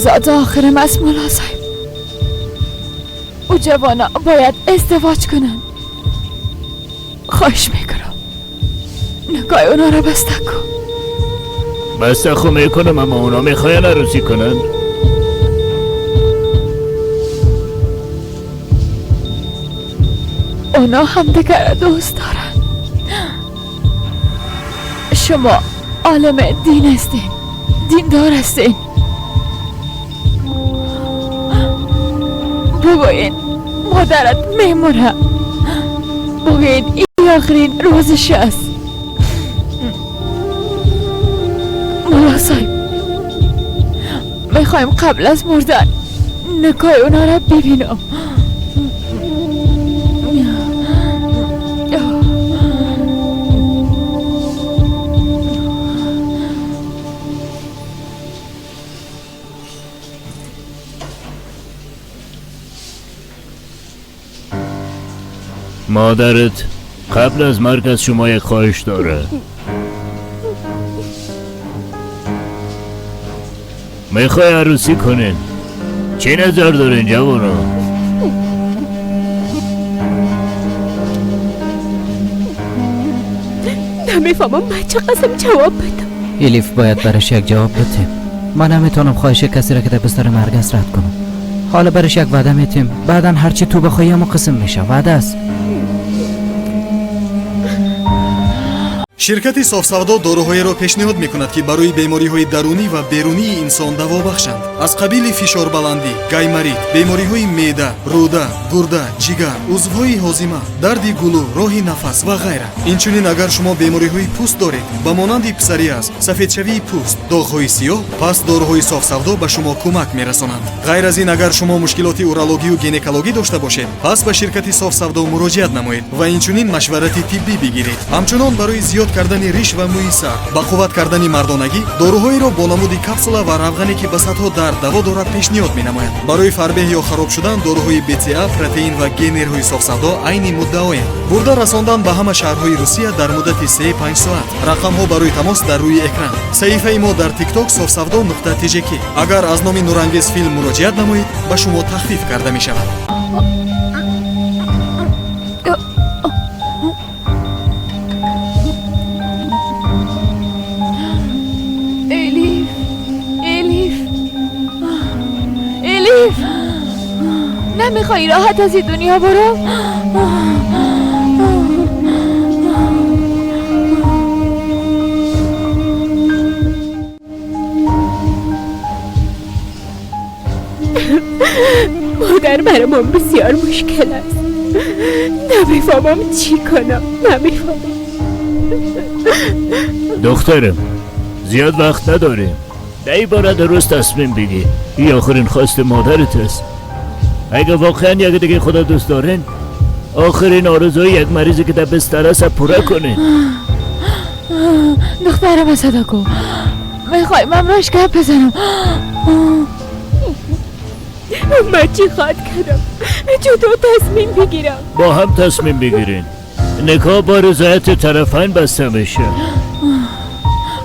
لحظات آخرم است ملا صاحب. او جوانا باید ازدواج کنن. خواهش میکنم نکای اونا را بسته کن. بسته خو میکنم، اما اونا میخواین عروسی کنن. اونا هم دیگر دوست دارن. شما عالم دین هستین، دیندار هستین. بگوین مادرت میمونه. بگوین این آخرین روزش است. ملا صاحب، میخوایم قبل از مردن نکای اونا را ببینم. مادرت قبل از مرگ از شما یک خواهش داره. میخوای عروسی کنین؟ چه نظر دارین جوانا؟ نمیفهمم من چه قسم جواب بدم. الیف باید برش یک جواب بده. من نمیتونم خواهش کسی را که در بستر مرگ است رد کنم. حالا برش یک وعده میتیم، بعدا هرچی تو بخوایی همون قسم میشه. وعده است. Ширкати Софсавдо доруҳоеро пешниҳод мекунад, ки барои бемориҳои дарунӣ ва берунии инсон даво бахшанд. Аз қабили фишорбаландӣ, гайморит, бемориҳои меъда, рӯда, гурда, ҷигар, узвҳои ҳозима, дарди гулӯ, роҳи нафас ва ғайра. Инчунин агар шумо бемориҳои пӯст доред, ба монанди псориаз, сафедшавии пӯст, доғҳои сиёҳ, пас доруҳои Софсавдо ба шумо кӯмак мерасонанд. Ғайр аз ин, агар шумо мушкилоти урологию гинекологӣ дошта бошед, пас ба ширкати Софсавдо муроҷиат намоед ва инчунин машварати тиббӣ бигиред. Ҳамчунон барои зиёд кардани риш ва мӯи сар, ба қувват кардани мардонагӣ, доруҳоеро бо намуди капсула ва равғане, ки ба садҳо дард даво дорад, пешниҳод менамояд. Барои фарбеҳ ё хароб шудан доруҳои БЦА, протеин ва генерҳои Софсавдо айни муддаоянд. Бурда расондан ба ҳама шаҳрҳои Русия дар муддати 3-5 соат. Рақамҳо барои тамос дар рӯи экран. Саҳифаи мо дар TikTok софсавдо нуқта тжк. Агар аз номи Нурангез филм муроҷиат намоед, ба шумо тахфиф карда мешавад. الیف، الیف، الیف، نمیخوای راحت از این دنیا برو؟ مادر برای من بسیار مشکل است. نمیفهمم چی کنم، نمیفهمم. دخترم زیاد وقت نداریم. در این باره درست تصمیم بگیر. این آخرین خواست مادرت است. اگه واقعا یک دیگه خدا دوست دارین، آخرین آرزوی یک مریضی که در بستر است پوره کنین. دخترم صدا کن. میخوای من راش گپ بزنم. من چی خواد کردم؟ چطور تصمیم بگیرم؟ با هم تصمیم بگیرین. نکاح با رضایت طرفین بسته میشه.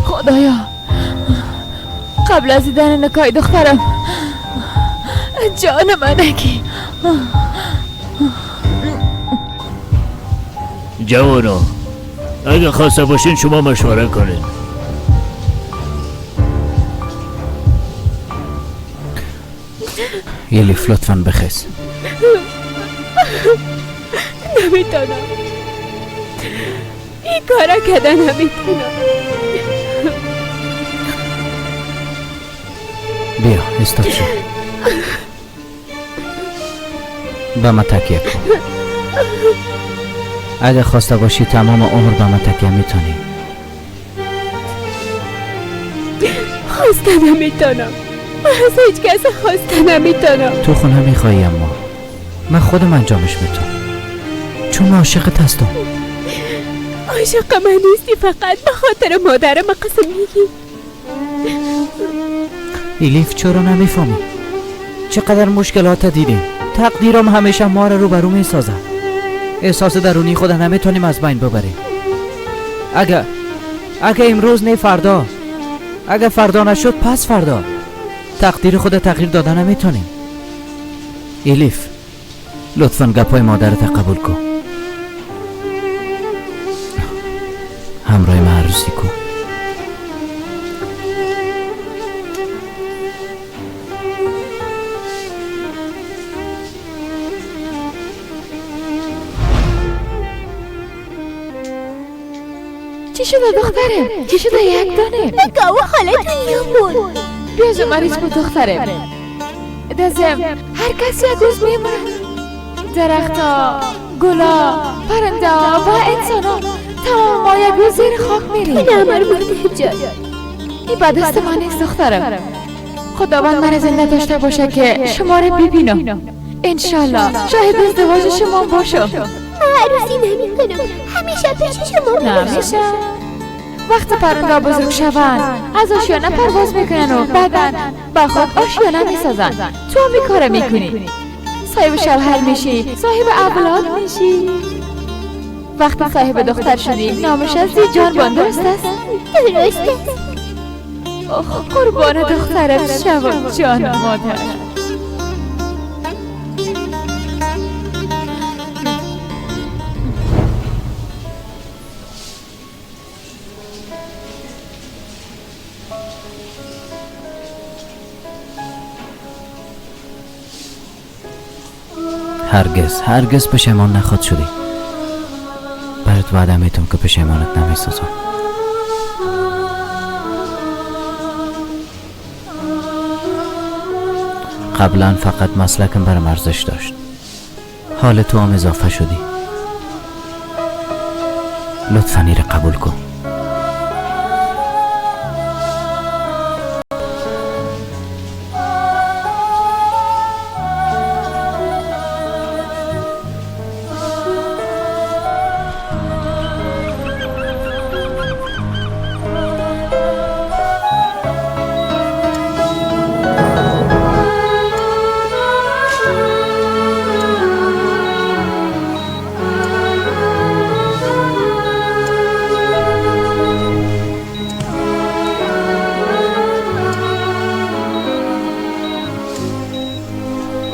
خدایا، قبل از دیدن نکاح دخترم جان من نگی. جوانا اگه خواسته باشین شما مشوره کنین. الیف لطفاً بخیز. نمیتونم این کارا کردن، نمیتونم. بیا استاد شو، به من تکیه کن. اگه خواسته باشی تمام عمر به من تکیه میتونی. خواسته نمیتونم، من از هیچ کس خواسته نمیتونم. تو خونه میخوایی، اما من خودم انجامش میتونم، چون من عاشقت هستم. عاشق من نیستی، فقط به خاطر مادرم قسم میگی. الیف چرا نمیفهمی؟ چقدر مشکلات دیدیم. تقدیرم همیشه ما رو روبرو میسازه. احساس درونی خود نمیتونیم از بین ببریم. اگه امروز نه فردا، اگه فردا نشد پس فردا. تقدیر خود تغییر داده نمیتونیم. الیف لطفا گپای مادرت قبول کن. همراه من عروسی کن. چی شده دخترم؟ چی شده یک دانه؟ نگاه خاله دنیا بود. بیا مریض بود دخترم. دزم هر کسی یک روز میمونه. درختا، گلا، پرنده و انسان ها تمام ما یک روز زیر خاک میریم. نه مرمرده جان، این به دست من نیست دخترم. خداوند من زنده داشته باشه که شما رو ببینم. انشالله شاهد ازدواج شما باشم. من عروسی نمی کنم، همیشه پیش شما نمیشه. وقت پرنده بزرگ شوند از آشیانه پرواز میکنن و بعدا به خود آشیانه میسازن. تو هم این کار میکنی. صاحب شوهر میشی، صاحب اولاد میشی. وقتی صاحب دختر شدی نامش از جان بان. درست است؟ درست است. آخ قربان دخترم شوم جان مادر. هرگز هرگز پشیمان نخواد شدی. برات وعده میتم که پشیمانت نمیسازم. قبلا فقط مسلکم برام ارزش داشت. حال تو هم اضافه شدی. لطفا ایره قبول کن.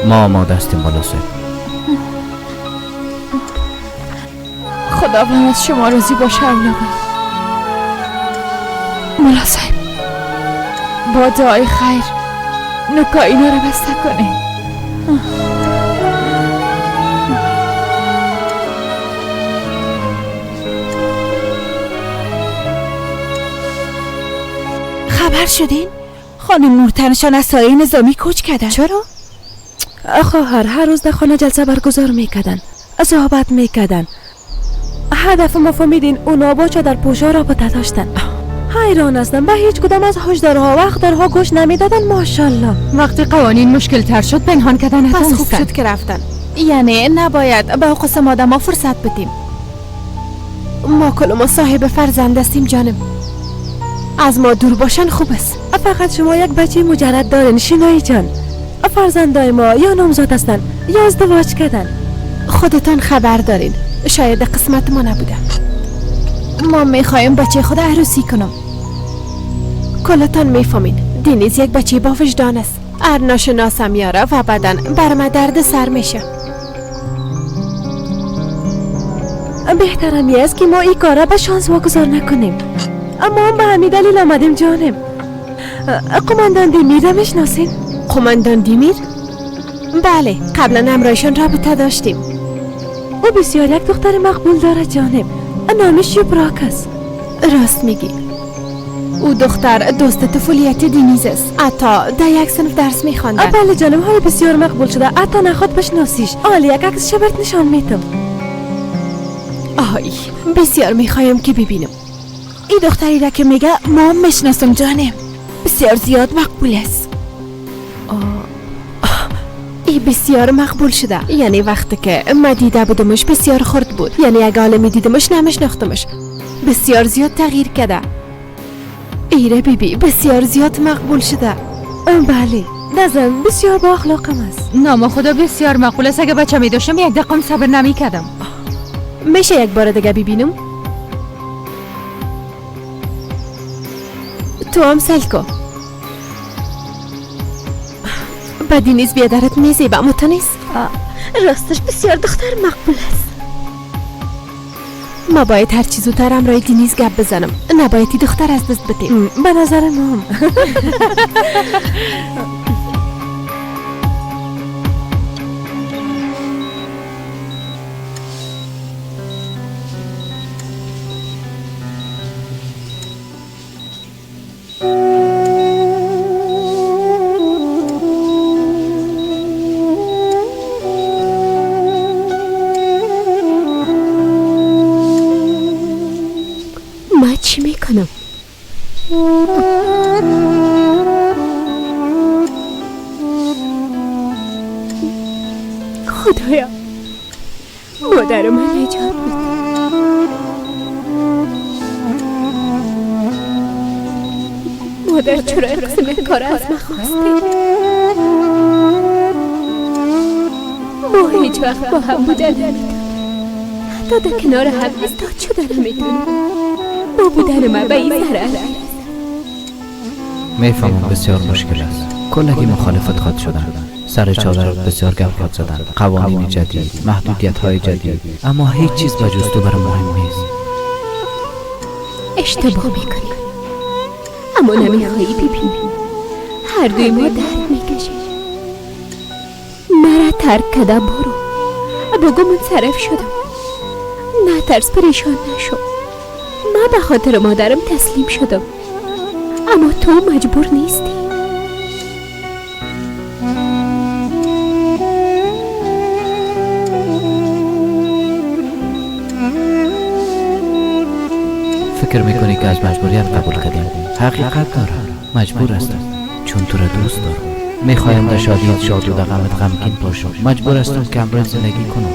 ما آماده هستیم ملا صاحب. خداوند از شما راضی باشه اولادم. ملا صاحب با دعای خیر نکا اینا رو بسته کنه. خبر شدین؟ خانم نورتنشان از سایه نظامی کوچ کردن. چرا؟ خواهر هر روز در خانه جلسه برگزار میکردن، صحبت میکردن. هدف ما فهمیدین اونا با چادر پوشا رابطه داشتن. حیران هستم به هیچ کدام از هشدارها و اخطارها گوش نمیدادن. ماشاءالله وقتی قوانین مشکل تر شد پنهان کردن پس خوب شد که رفتن. یعنی نباید به قسم آدم ها فرصت بدیم. ما کل ما صاحب فرزند هستیم جانم، از ما دور باشن خوب است. فقط شما یک بچه مجرد دارین شینایی جان. فرزندای ما یا نامزاد هستن یا ازدواج کردن. خودتان خبر دارین، شاید قسمت ما نبوده. ما میخوایم بچه خود عروسی کنم. کلتان میفهمین دینیز یک بچه با وجدان است. هر ناشناسم میاره و بعدن بر ما درد سر میشه. بهترم است که ما این کاره به شانس واگذار نکنیم. اما هم به همین دلیل آمدیم جانم. قماندان دیمیر را میشناسین؟ قماندان دیمیر؟ بله، قبلا همراهشان رابطه داشتیم. او بسیار یک دختر مقبول داره جانم، نامش یوبراک است. راست میگی، او دختر دوست طفولیت دینیز است. حتی در یک صنف درس میخواندن. بله جانم، های بسیار مقبول شده، حتی نخواد بشناسیش. حالا یک عکس برات نشان میتم. آی بسیار میخوایم که ببینم این دختری را که میگه ما میشناسم جانم، بسیار زیاد مقبول است. ای بسیار مقبول شده. یعنی وقتی که ما دیده بودمش بسیار خرد بود، یعنی اگه حالا میدیدمش نمیشناختمش. بسیار زیاد تغییر کرده. ایره بیبی بسیار زیاد مقبول شده. بله نظم بسیار با اخلاقم است. نام خدا بسیار مقبول است. اگه بچه می داشتم یک دقیقه صبر نمی کردم. میشه یک بار دیگه ببینم؟ تو هم سل کن. Ба Дениз بیادرت میزیبه، اما تو نیست. راستش بسیار دختر مقبول است. ما باید هر چیز زودتر همراه دینیز گپ بزنم. نباید ای دختر از دست بدیم. به نظر ما چی میکنم؟ خدایا مادر من نجات بده. مادر چرا قسم کار از من خواستی؟ ما هیچ وقت با هم بودن نمیتونیم، حتی در کنار هم ایستاد شدن نمیتونیم. با بودن من به این ضرر میفهمم بسیار مشکل است. کلگی مخالفت خواهد شدن، سر چادر بسیار گپ خواهد زدن، قوانین جدید، محدودیت های جدید، اما هیچ چیز به جز تو برای مهم نیست. اشتباه میکنی، اما نمیخوایی ببینی هر دوی ما درد میکشیم. مرا ترک کده برو، بگو منصرف شدم. نه ترس، پریشان نشو. من به خاطر مادرم تسلیم شدم، اما تو مجبور نیستی. فکر میکنی که از مجبوریت قبول کردیم؟ حقیقت داره، مجبور هستم چون تو را دوست دارم. میخوایم در شادیت شاد و در غمت غمگین باشم. مجبور هستم که همراه زندگی کنم.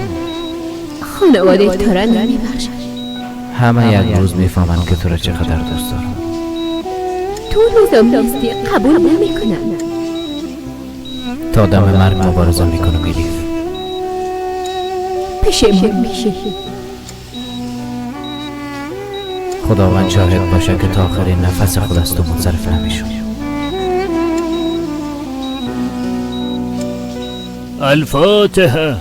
خانواده تو را نمیبخشم. همه یک روز میفهمند که تو را چقدر دوست دارم. تو نظام نیستی، قبول نمیکنم. تا دم مرگ مبارزه میکنم الیف. پشیمان میشی. خداوند شاهد باشه که تا آخرین نفس خود از تو منصرف نمیشم. الفاتحه.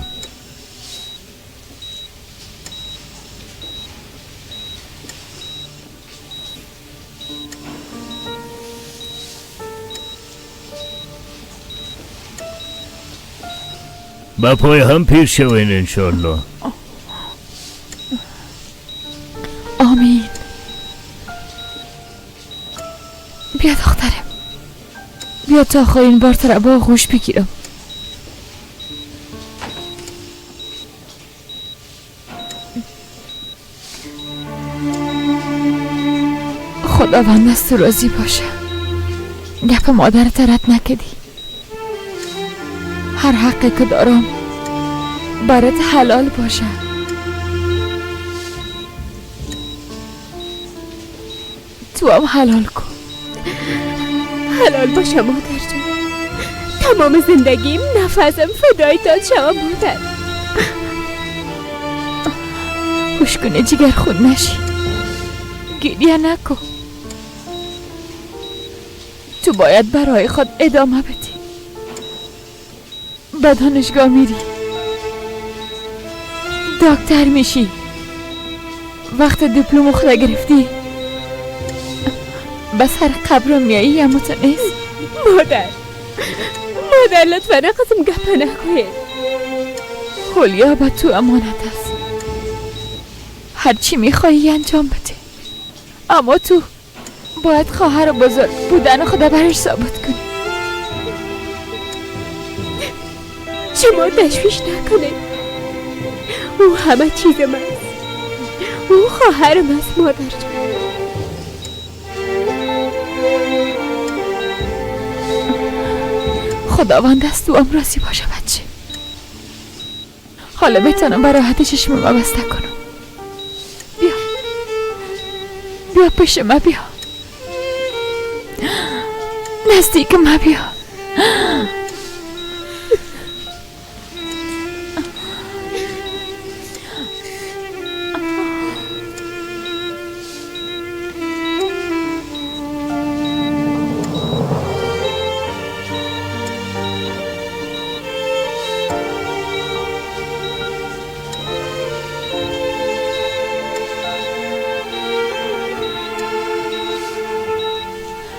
با پای هم پیر شوین انشالله. آمین. بیا دخترم، بیا تا آخرین بار تو را با آغوش بگیرم. خداوند از تو راضی باشه. گپ مادرت رد نکدی. هر حقی که دارم برات حلال باشه. تو هم حلال کن. حلال باشه مادر جان. تمام زندگیم، نفسم فدای تان شوم مادر. خوش کنه جگر خون نشی، گریه نکن. تو باید برای خود ادامه بدی. به دانشگاه میری، دکتر میشی، وقت دیپلم خود گرفتی به سر قبر میایی. اما تو نیست. مادر، مادر لطفا قسم گپ نکنید. خولیا به تو امانت است. هرچی میخوایی انجام بده، اما تو باید خواهر بزرگ بودن خدا برش ثابت کنی. شما تشویش نکنید. او همه چیز من است. او خواهرم است مادر جان. خداوند از تو هم راضی باشه بچه. حالا میتونم به راحتی چشمم بسته کنم. بیا، بیا پیش من، بیا نزدیک من، بیا.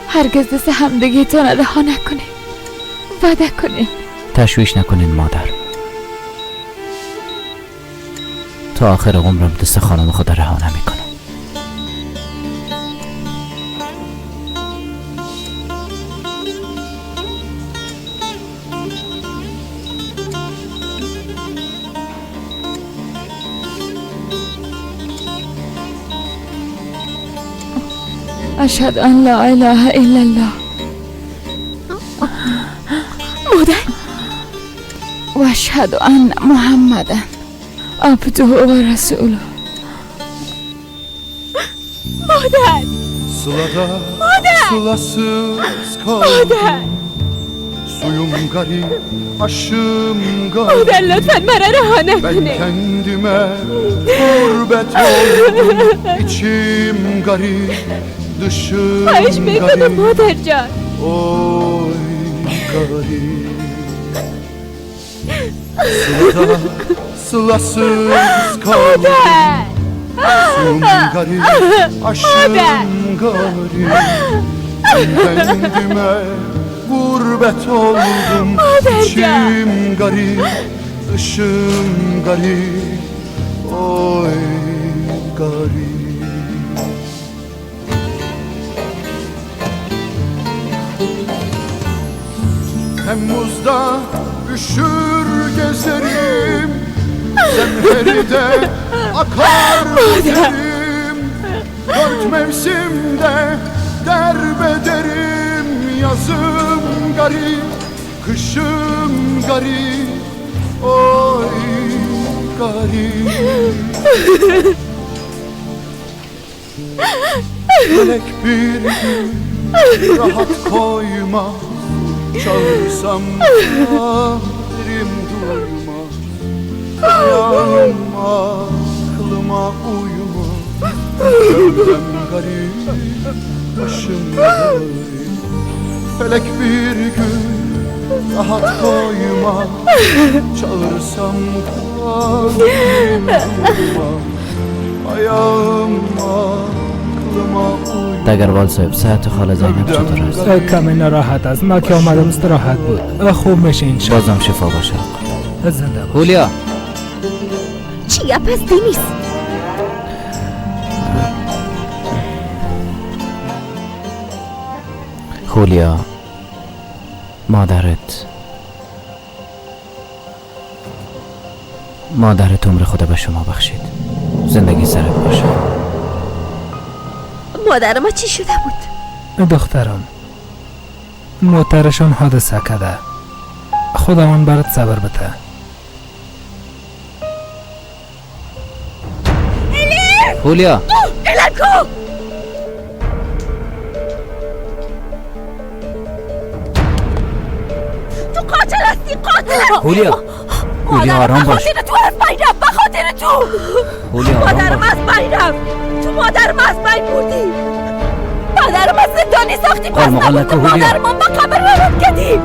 هرگز دست همدیگه تان رها نکنین. وعده کنین. تشویش نکنین مادر. تا آخر عمرم دست خانم خود رها نمیکنم. أشهد أن لا إله إلا الله. مادر. وأشهد أن محمدا عبده ورسوله. مادر. مادر. مادر. Suyum garip, aşım garip. مادر لطفا مرا رها نکنید. Ben kendime gurbet oldum. İçim garip, dışım خواهش میکنم garip. مادر جان. Oy garip. Sılada sılasız kaldım. Suyum garip, aşım garip. Ben kendime gurbet oldum. İçim garip, dışım garip. Oy garip. Temmuz'da üşür gezerim, Zemheride akar giderim. Dört mevsimde derbederim. Yazım garip, kışım garip. Oy garip. Melek bir gün rahat koymaz. Çağırsam kaderim duymaz. Ayağım aklıma uymaz. Gövdem garip, başım garip. Felek bir gün rahat koymaz. Çağırsam kaderim duymaz. Ayağım aklıma uymaz. دگروال صاحب صحت خاله زینب چطور است؟ کمی ناراحت است. ما که آمدم استراحت بود. خوب میشه انشاءالله. بازم شفا باشه. زنده باش. هولیا چیه پس دنیس؟ هولیا مادرت عمر خدا به شما بخشید. زندگی سرت باشه. مادر ما چی شده بود؟ دخترم موترشان حادثه کرده. خداوند برات صبر بده. هولیا الکو تو قاتل هستی، قاتل. هولیا هولیا آرام باش. به خاطر تو از بین رفت، به خاطر تو. هولیا آرام مادرم از بین رفت. تو مادرم از بین بردی. مادرم از زندانی ساختی. پس نبود مادرم به قبر وارد کردی.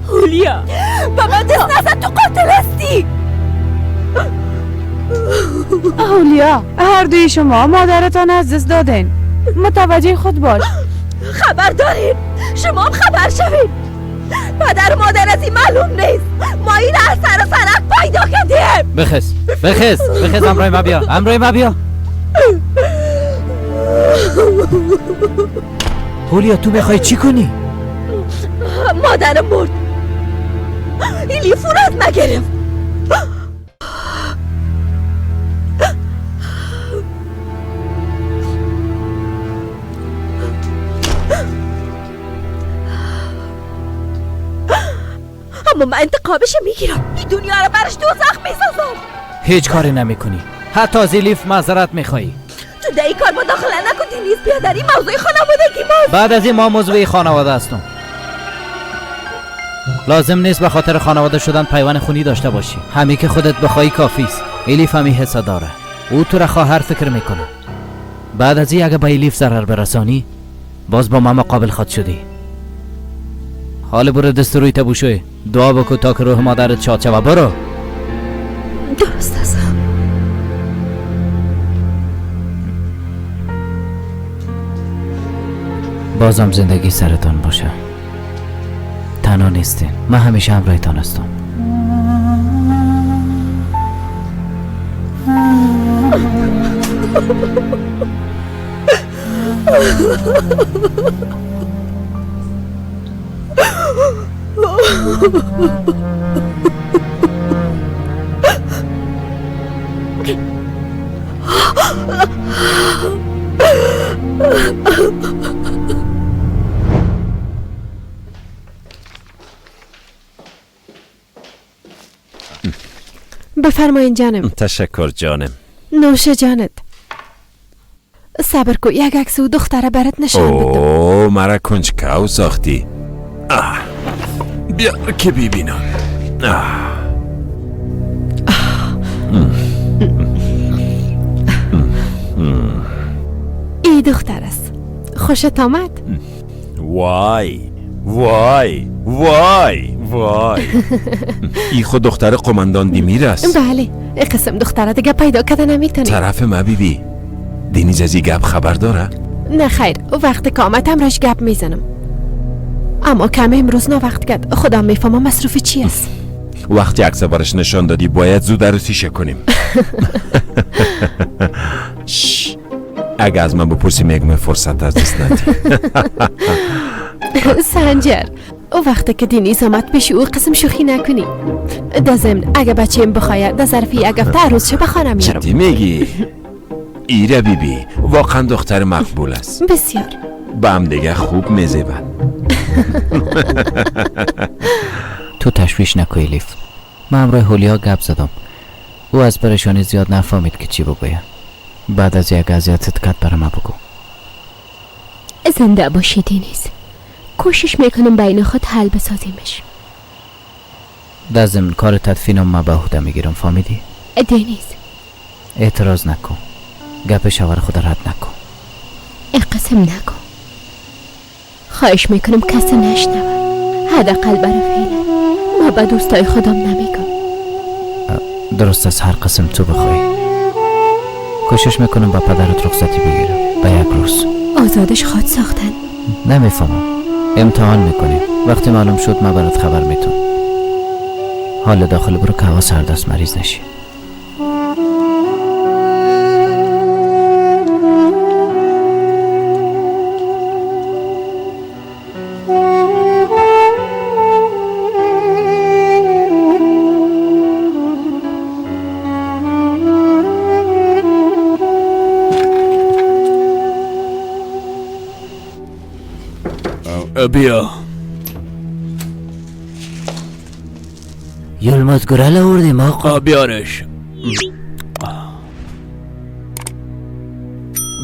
هولیا به من دست نزن، تو قاتل هستی. هولیا هر دوی شما مادرتان از دست دادین. متوجه خود باش. خبر دارین؟ شما هم خبر شوین. پدر مادر از این معلوم نیست. ما این از سر سرک پیدا کردیم. بخز بخز بخز، همراه ما بیا، همراه ما بیا. هولیا تو میخوای چی کنی؟ مادرم مرد. ایلیف رو از من گرفت. اما من انتقامش میگیرم. این دنیا رو برش دوزخ میسازم. هیچ کاری نمیکنی. حتی از ایلیف معذرت میخوایی. تو در این کار مداخله نکن دنیز. بیا در این موضوع خانوادگی ماست. بعد از این ما موضوع خانواده هستم. لازم نیست به خاطر خانواده شدن پیوند خونی داشته باشی. همی که خودت بخوای کافی است. ایلیف همی حسه داره. او تو را خواهر فکر میکنه. بعد از این اگه به ایلیف ضرر برسانی باز با ما مقابل خود شدی. حالا برو دست روی تبوشوی، دعا بکن تا که روح مادرت شاد شود. برو. درست است. بازم زندگی سرتان باشه. تنها نیستین، من همیشه همراهتان هستم. بفرمایین جانم. تشکر جانم. نوش جانت. صبر کو، یک عکس و دختره برات نشان بدم. اوه، مرا کنجکاو ساختی. بیا که ببینم. ای دختر است. خوشت آمد؟ وای وای وای وای. ای خود دختر قماندان دیمیر است. بله، ای قسم دختره دیگه پیدا کده نمیتونی. طرف ما بی بی دینیز از این گپ خبر داره؟ نه خیر، وقت که آمد همراش گپ میزنم. اما کم امروز نه وقت کرد. خدا میفهمه مصروف چی است. وقتی عکس برش نشان دادی باید زود عروسیش کنیم. اگه از من بپرسی میگم فرصت از دست ندی. سنجر، او وقتی که دینیز آمد پیش او قسم شوخی نکنی. در ضمن اگه بچه‌م بخواید در ظرف یک هفته عروسش به خانه میارم. جدی میگی؟ ایره بی بی واقعا دختر مقبول است. بسیار. با هم دیگه خوب میزیبن. تو تشویش نکن الیف. من همراه هولیا گپ زدم. او از پریشانی زیاد نفهمید که چی بگوید. بعد از یک اذیتت کرد برای من بگو. زنده باشی دینیز. کوشش میکنم بین خود حل بسازیمش. در ضمن کار تدفینم من به عهده میگیرم، فهمیدی؟ دینیز اعتراض نکن. گپ شوهر خود رد نکن. قسم نکن. خواهش میکنم کسی نشنوه. حداقل برای فعلا ما به دوستای خودم نمیگم. درست از هر قسم تو بخوای. کوشش میکنم با پدرت رخصتی بگیرم به یک روز. آزادش خواد ساختن. نمیفهمم. امتحان میکنیم. وقتی معلوم شد من برات خبر میتون. حال داخل برو که هوا سرد است، مریض نشی. بیا. یلماز گرل آوردیم آقا. بیارش.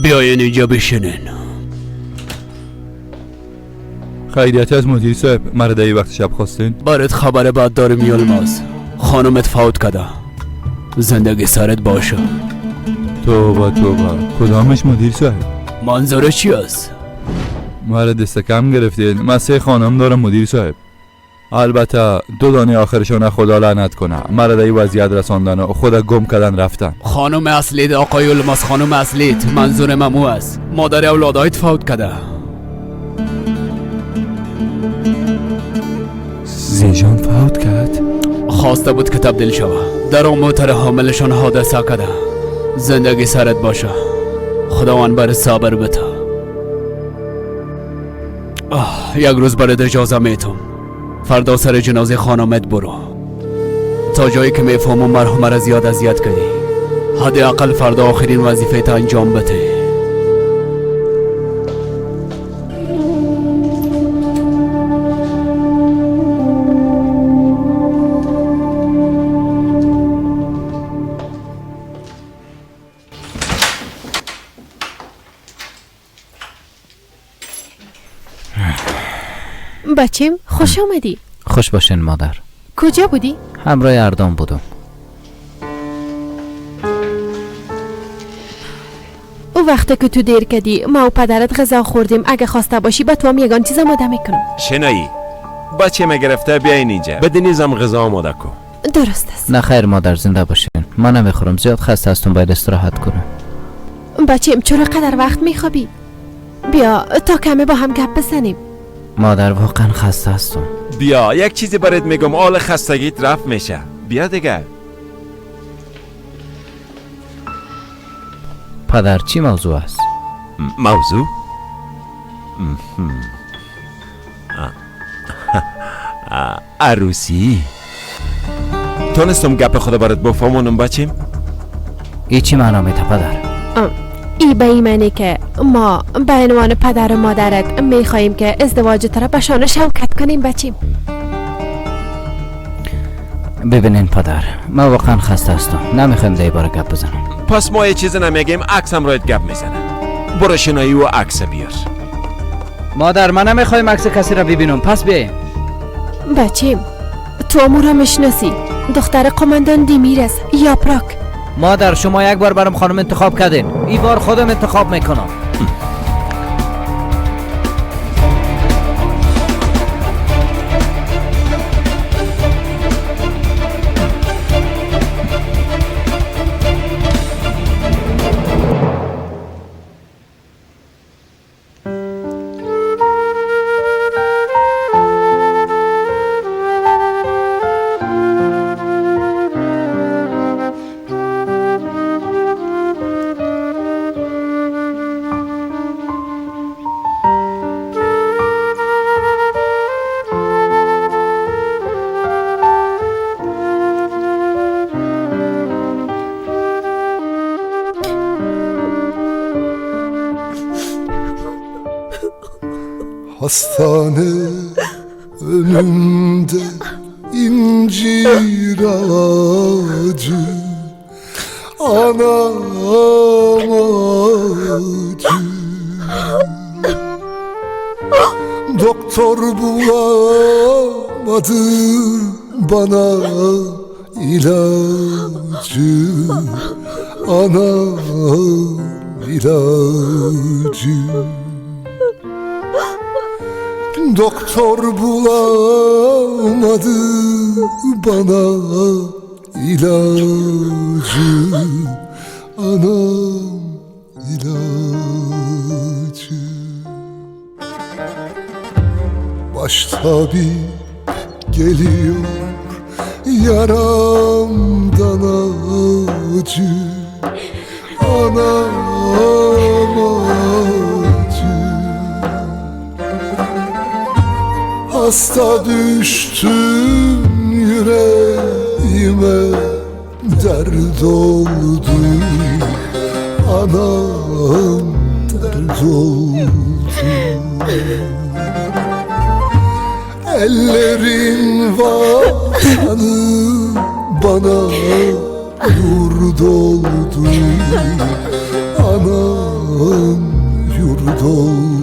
بیاین اینجا بشینین. خیریت از مدیر صاحب، مرا در وقت شب خواستین؟ برات خبر بد داریم یلماز. خانومت فوت کرده. زندگی سرت باشه. توبه توبه. کدامش مدیر صاحب؟ منظور چی است؟ مرا دست کم گرفتین. من 3 خانم دارم مدیر صاحب. البته 2 دانه آخرشان خدا لعنت کنه، مرا در این وضعیت رساندن و خدا گم کردن رفتن. خانم اصلیت آقای یلماز، خانم اصلیت منظور ممو است. مادر اولادایت فوت کرده. زیجان فوت کرد؟ خواسته بود که تبدیل شوه. در آن موتر حاملشان حادثه کرده. زندگی سرت باشه. خداوند بر صبر بده. یک روز برات اجازه میتم. فردا سر جنازه خانمت برو. تا جایی که میفهمم مرحومه را زیاد اذیت کردی. حداقل فردا آخرین وظیفه تا انجام بده. بچیم خوش آمدی. خوش باشین مادر. کجا بودی؟ همراه اردام بودم. او وقتی که تو دیر کردی ما و پدرت غذا خوردیم. اگه خواسته باشی به تو هم یگان چیز آماده میکنم. شنایی بچه ما گرفته بیاین اینجا. به دنیزم غذا آماده کن. درست است. نه خیر مادر، زنده باشین. من نمیخورم، زیاد خسته هستم، باید استراحت کنم. بچیم چرا قدر وقت میخوابی؟ بیا تا کمی با هم گپ بزنیم. مادر واقعا خسته هستم. بیا یک چیزی برات میگم، حال خستگیت رفت میشه. بیا دیگه. پدر چی موضوع است؟ موضوع؟ عروسی. تونستم گپ خود برات بفهمونم بچیم؟ ای چی معنا میده پدر؟ ای به این معنی که ما به عنوان پدر و مادرت میخواییم که ازدواج تو را به شان شوکت کنیم بچیم. ببینین پدر، من واقعا خسته هستم، نمیخوایم در باره گپ بزنم. پس ما یه چیز نمیگیم، عکسم رویت گپ میزنه. برو شنایی و عکس بیار. مادر من نمیخوایم عکس کسی را ببینم، پس بیایم. بچیم تو امو را میشناسی، دختر قماندان دیمیر است، یاپراک. مادر شما یک بار برام خانم انتخاب کردین، این بار خودم انتخاب میکنم. Hastane önünde incir ağacı, anam acı. Doktor bulamadı bana ilacı, anam ilacı. Doktor bulamadı bana ilacı, anam ilacı. Baş tabip geliyor yaramdan acı, anam acı. Hasta düştüm yüreğime dert oldu, anam dert oldu. Ellerin vatanı bana yurt oldu, anam yurt oldu.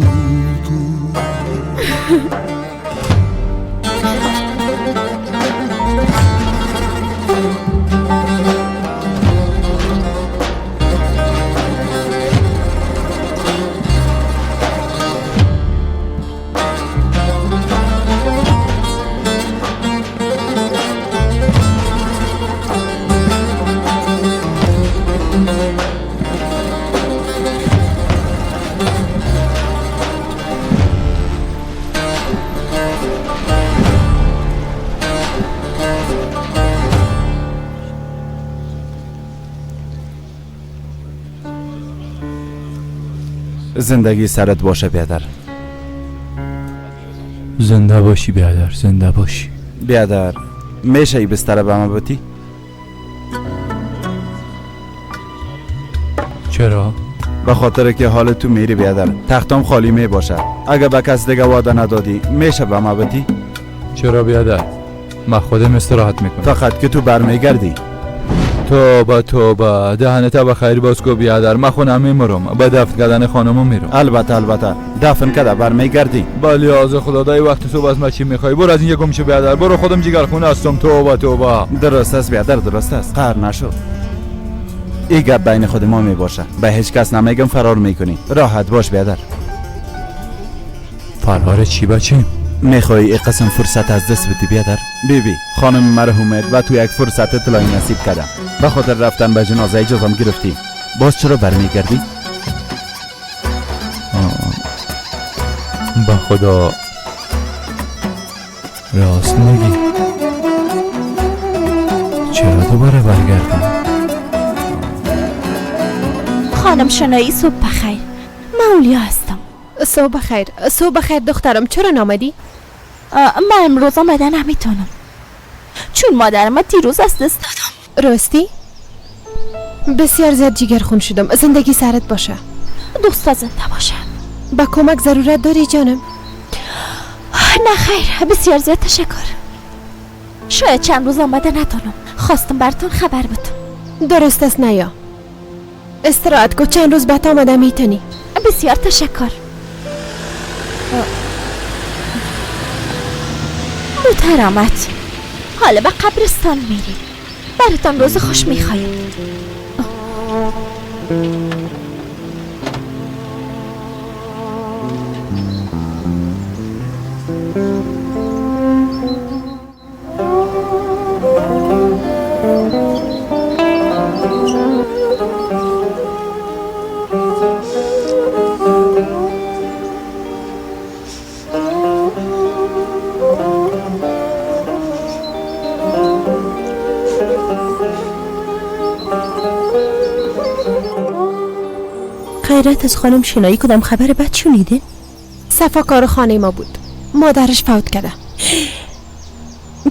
زندگی سرت باشه بیادر. زنده باشی بیادر، زنده باشی بیادر. میشه ای بستر به من بتی؟ چرا؟ به خاطر که حال تو میری بیادر، تختم خالی می باشه. اگه به کس دیگه وعده ندادی میشه به من بتی؟ چرا بیادر؟ من خودم استراحت میکنم. فقط که تو برمیگردی. توبه توبه، دهنت به خیر باز کو بیادر، من خونه میمرم، به دفن کردن خانمو میرم. البته البته، دفن کده برمیگردی. بله از خدا دای وقت صبح از من چی میخوای؟ برو از اینجا گم شو بیادر، برو، خودم جگر خونه هستم. توبه توبه. درست است بیادر، درست است، قهر نشو. این گپ بین خود ما میباشه، به هیچ کس نمیگم فرار میکنی. راحت باش بیادر. فرار چی بچیم؟ میخوای ای قسم فرصت از دست بدی بیادر؟ بیبی خانم مرحومت و تو یک فرصت طلایی نصیب کردم. به خاطر رفتن به جنازه اجازم گرفتی، باز چرا برمیگردی؟ با خدا راست میگی، چرا دوباره برگردم؟ خانم شنایی صبح بخیر، من اولیا هستم. صبح بخیر. صبح بخیر دخترم، چرا نامدی؟ من امروز آمده نمیتونم، چون مادرم دیروز از دست دادم. راستی؟ بسیار زیاد جگر خون شدم. زندگی سرت باشه. دوستا زنده باشه. با کمک ضرورت داری جانم؟ نه خیر، بسیار زیاد تشکر. شاید چند روز آمده نتونم، خواستم براتون خبر بدم. درست است نیا، استراحت کو، چند روز بعد آمده میتونی. بسیار تشکر. محترمت، حالا به قبرستان میریم. براتان روز خوش میخوایم. خیرت از خانم شنایی کدام خبر بد شنیده؟ صفا کار خانه ما بود، مادرش فوت کرده.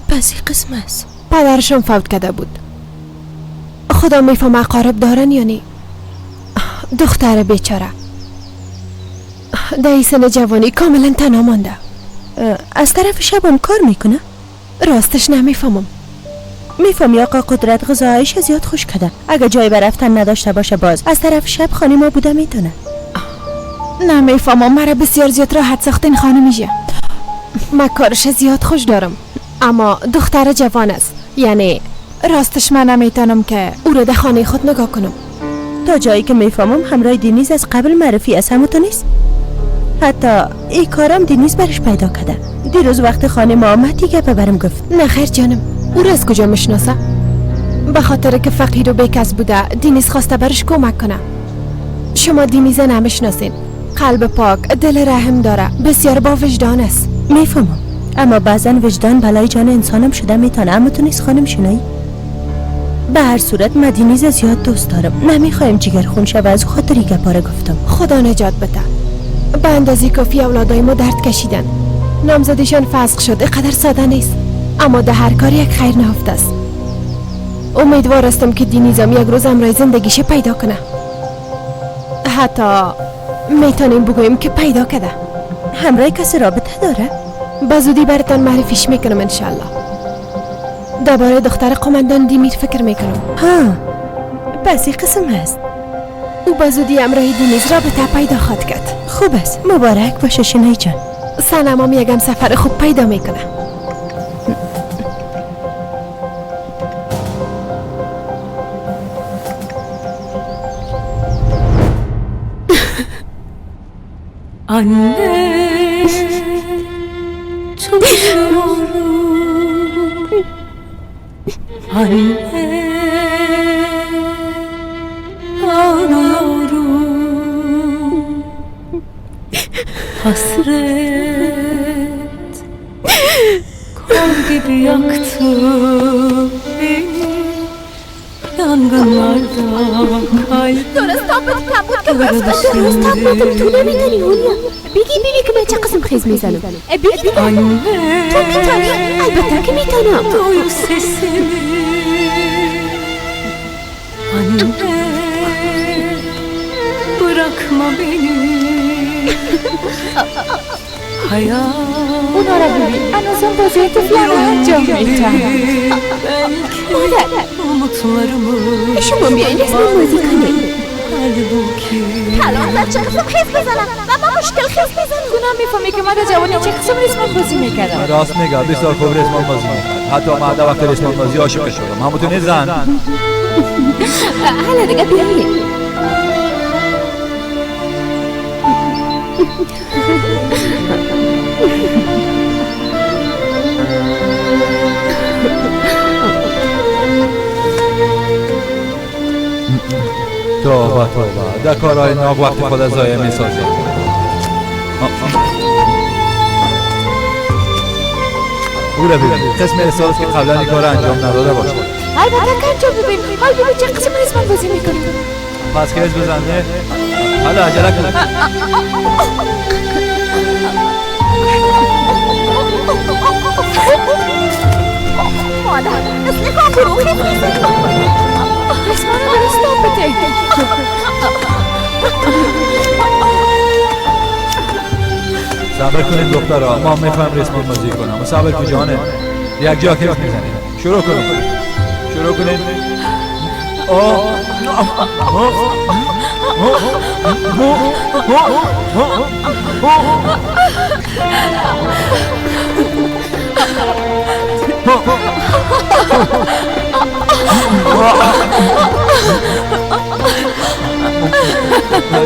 پس این قسم است. پدرشم فوت کرده بود. خدا میفهمه اقارب دارن یا نه. دختر بیچاره در سن جوانی کاملا تنها مانده. از طرف شبم کار میکنه؟ راستش نمیفهمم. میفهمی آقا قدرت غذایش زیاد خوش کرده، اگه جای برفتن نداشته باشه باز از طرف شب خانه ما بوده میتونه. نمیفهمم، مرا بسیار زیاد راحت ساختین خانمیشه. من کارش زیاد خوش دارم، اما دختر جوان است، یعنی راستش من نمیتونم که او را در خانه خود نگاه کنم. تا جایی که میفهمم همراه دینیز از قبل معرفی از همو تو نیست، حتی ای کارم دینیز برش پیدا کرده. دیروز وقت خانه ما آمد دیگه برم گفت. نه خیر جانم، او را از کجا میشناسه؟ به خاطر که فقیر و بیکس بوده دینیز خواسته برش کمک کنه. شما دینیز نمیشناسین، قلب پاک، دل رحم داره، بسیار با وجدان است. میفهمم، اما بعضا وجدان بلای جان انسانم شده میتونه. اما تو نیست خانم شنایی. به هر صورت من دینیز زیاد دوست دارم، نمیخوایم جگر خون شوه، از خاطر گپاره گفتم. خدا نجات بده. به اندازه کافی اولادای ما درد کشیدن، نامزدیشان فسخ شد، اینقدر ساده نیست، اما در هر کار یک خیر نهفته است. امیدوار هستم که دینیزم یک روز همراه زندگیش پیدا کنه. حتی میتونیم بگوییم که پیدا کرده. همراه کسی رابطه داره؟ به زودی براتان معرفیش میکنم انشالله. درباره دختر قماندان دیمیر فکر میکنم. ها، پس این قسم است. او به زودی همراه دینیز رابطه پیدا خواهد کرد. خوب است، مبارک باشه شنای جان. سنمام یکم سفر خوب پیدا میکنه. Anne, çok üzülüyorum. Anne, ağlıyorum. Hasret kol gibi yaktı beni. Yangınlarda kalbim. درست آمدم تو نمیتونی هولیا. بگی بیبی که من چه قسم خیز میزنم. بگی تو میتونی؟ البته که میتونم. Duy sesimi Anne, bırakma beni. Hayat اونا را ببین، هنوزم بازی طفلانه انجام میدن. مادر شما بیاین اسم بازی کنیم. الان من چه قسم خیز بزنم و من مشکل خیز بزنم. تو نمیفهمی که من در جوانی چه قسم ریسمان بازی میکردم. راست میگه، بسیار خوب ریسمان بازی میکرد. حتی من در وقت ریسمان بازی عاشق شدم. همونطور زن. حالا دیگه بیایید. توبه توبه، در کارهای ناق وقت خود ضایع میسازی. او را ببین، قسم احساس که قبلا این کار انجام نداده باشه. البته که انجام ببین، حال ببین چه قسم ریسمان بازی میکنی. پس خیز بزن نه؟ حالا عجله کن. مادر مثل کاپرو خیز میزنی. ریسمان رو درست آب بده. صبر کنید دخترها، ما میخوایم ریسمان بازی کنم. صبر کن جانه، یک جا کیف میزنیم. شروع کنید، شروع کنید.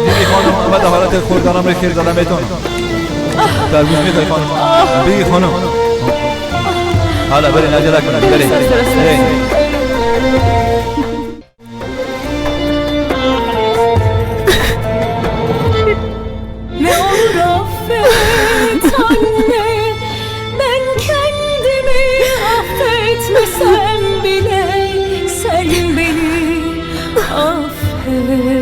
دیدی خانم، من در حالت خوردنم خیر زدم میتونم. تربوز میخوای خانم؟ بگی خانم. حالا برین، عجله کنید، برین. Ne olur affet anne, ben kendimi affetmesem bile sen beni affet.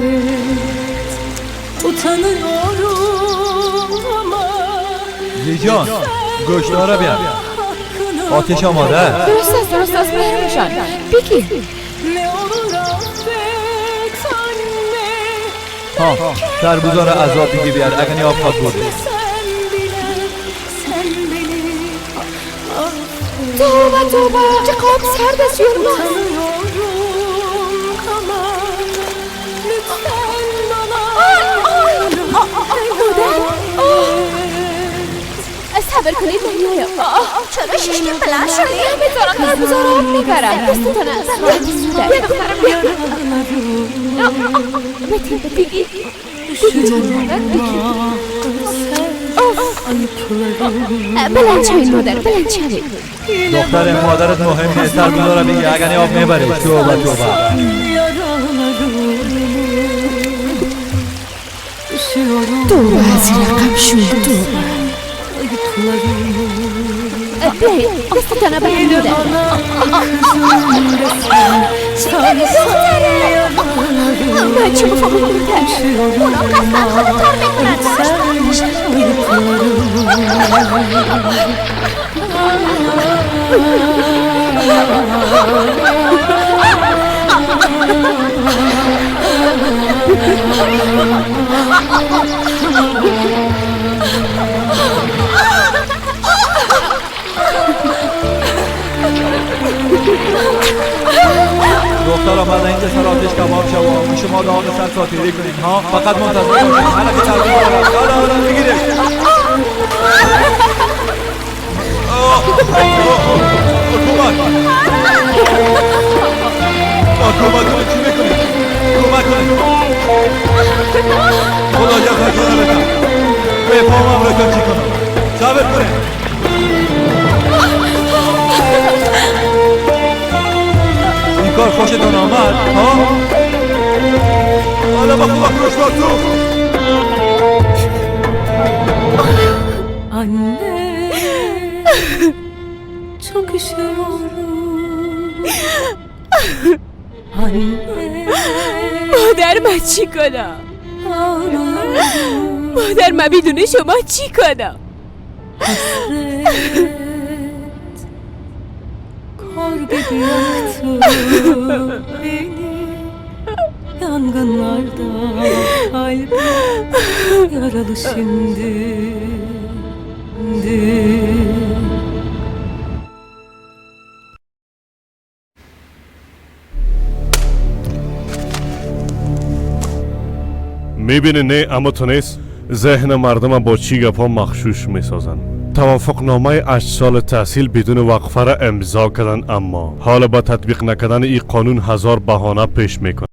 Utanıyorum ama جان، گوشت را بیار. آتش آماده است. درست است، درست است. مهرمشان بیکی. Ne olur affet anne, ها، تربوزا را از آب دیگه بیار، اگر آب خواد برده. sen bile sen beni affet. توبه توبه، چه قاب سرد است یورناز. Utanıyorum ama lütfen bana مادر، صبر کنید من میایم. چرا شیشکی بلند شدی؟ نمیتونم، تربوزا رو آب میبرم. دستتان از مادر. بتی بگی بگی جان مادر، بگی. بلند شوید مادر، بلند شوید. دختر مادرت مهم نیست، تربوزا را بگی، اگر آب میبری. توبه توبه. توبه از این رقم شد، توبه. بیایید دستتان بلند مادر. دختره من چی بفهمم مادر؟ اونا قصدا خود تر میکنن. دخترها بعد اینجا سر آتش کباب شو، شما دهان سر ساتیری کنید ها. فقط منتظر باشید. حالا که تربوز را حالا حالا بگیرید. کمک کمک کنید، چی میکنید؟ کمک کنید. خدا جزا کنه بتم بفهمم را چی کنم. صبر کنید. این کار خوشتون آمد ها؟ حالا با خدا کروش با تو. Anne, çok üşüyorum. Anne, مادر من چی کنم؟ مادر من بدون شما چی کنم؟ Hasret kor gibi yaktı beni. Yangınlarda kalbim yaralı şimdi. میبینی نه اما تو نیست. ذهن مردم با چی گپا مخشوش میسازن. توافقنامه 8 سال تحصیل بدون وقفه را امضا کردن، اما حالا با تطبیق نکردن این قانون هزار بهانه پیش میکنن.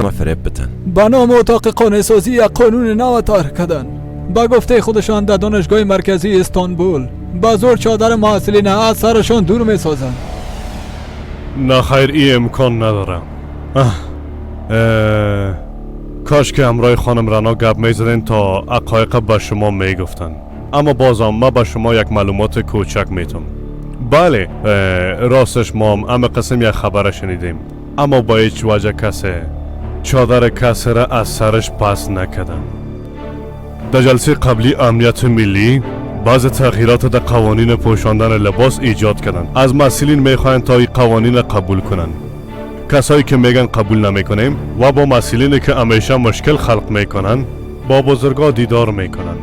ما فریب بتن. به نام اتاق قانون‌سازی یک قانون نو طرح کردن. با گفته خودشان در دانشگاه مرکزی استانبول با زور چادر محصلین از سرشان دور میسازند. نه خیر، این امکان نداره. کاش که همراه خانم رنا گپ میزدین تا حقایق به شما میگفتن. اما بازم ما به شما یک معلومات کوچک میتم. بله، راستش ما هم قسم یک خبر شنیدیم، اما با هیچ وجه کسی چادر کسی را از سرش پس نکردن. در جلسه قبلی امنیت ملی بعض تغییرات در قوانین پوشاندن لباس ایجاد کردند. از مسئولین میخواهند تا این قوانین قبول کنند. کسایی که میگن قبول نمیکنیم و با مسئولینی که همیشه مشکل خلق میکنن با بزرگا دیدار میکنن.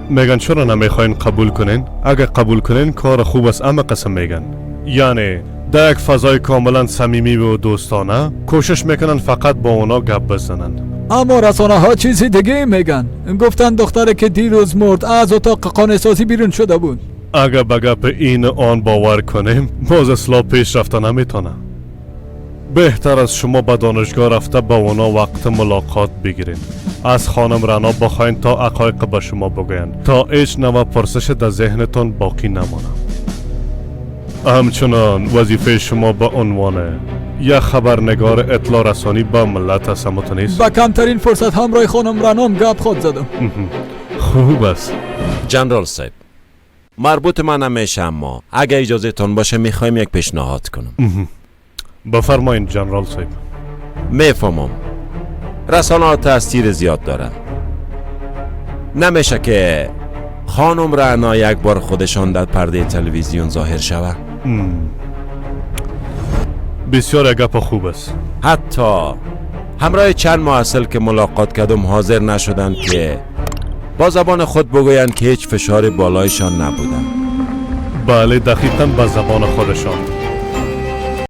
میگن چرا نمیخواین قبول کنین؟ اگه قبول کنین کار خوب است، اما قسم میگن. یعنی در یک فضای کاملا صمیمی و دوستانه کوشش میکنن فقط با اونا گپ بزنن. اما رسانه ها چیزی دیگه میگن. گفتن دختره که دیروز مرد از اتاق قانع سازی بیرون شده بود. اگه به گپ این آن باور کنیم باز اصلا پیش رفته نمیتونه. بهتر از شما به دانشگاه رفته با اونا وقت ملاقات بگیرین. از خانم رنا بخواین تا حقایق به شما بگوین تا هیچ نوع پرسش در ذهنتان باقی نمانه. همچنان وظیفه شما به عنوان یک خبرنگار اطلاع رسانی به ملت است، نیست؟ با کمترین فرصت همراه خانم رنام گپ خود زدم. خوب است. جنرال صاحب، مربوط من نمیشه، اما اگه اجازه تان باشه میخوایم یک پیشنهاد کنم. بفرمایید جنرال صاحب. میفهمم رسانه ها تاثیر زیاد دارن. نمیشه که خانم رعنا یک بار خودشان در پرده تلویزیون ظاهر شوه؟ بسیار گپ خوب است. حتی همراه چند محصل که ملاقات کردم حاضر نشدند که با زبان خود بگویند که هیچ فشار بالایشان نبودن. بله، دقیقا با زبان خودشان.